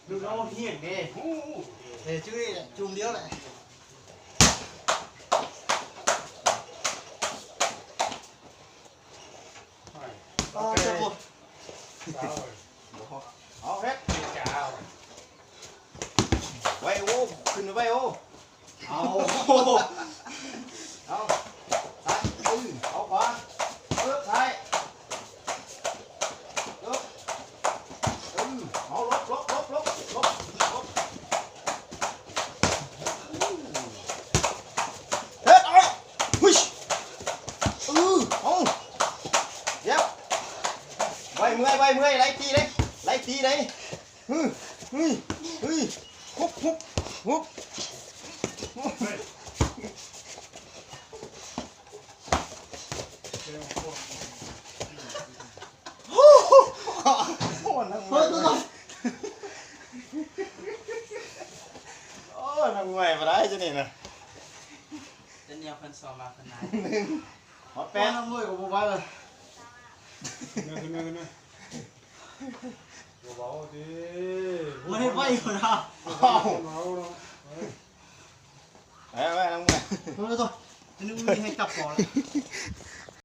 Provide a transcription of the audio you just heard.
ດູເອົາຮຽນເດ້ ເອີ ຈື່ນີ້ແຫຼະ ຈຸ່ມດຽວແຫຼະ. ເອົາເຮັດ ໄວໂອ ຂຶ້ນໄວໂອ. ເອົາ ເອົາ ຊ້າຍ ອື ເອົາຂວາ ເອີ ຊ້າຍ ເອີ ອື ເອົາ ຫຼົບ ຫຼົບ ຫຼົບ ຫຼົບ ຫຼົບ ເຮັດ ເອົາ ຫຸຍ ອື ເອົາ ຢຽບ ໄວເມື່ອຍ ໄວເມື່ອຍ ໄລ່ຕີເດ້ ໄລ່ຕີເດ້. ຫຶ ຫຶ ຫຶ ຫຸບ ຫຸບ ຫຸບ. ໂອ້ ນັກມວຍ ໂອ້ ນັກມວຍບໍ່ໄດ້ຈັ່ງນີ້ນະ. ຈະແນວເພິ່ນສອນມາຂະໜາດ ຮອດແປດ ໂອ້ຍ ນັກມວຍກໍບໍ່ໄຫວລະ ຂຶ້ນມາ ຂຶ້ນມາ ຂຶ້ນມາ. ບໍ່ເບົາຕິ ມັນເຮັດໄວຢູ່ນະ ເອົາ ເອົາເນາະ ເອີ ໄປ ໄປ ນັກມວຍ ໂອ້ຍ ໂຕ ອັນນີ້ມີແຮງຈັບຄໍແລ້ວ.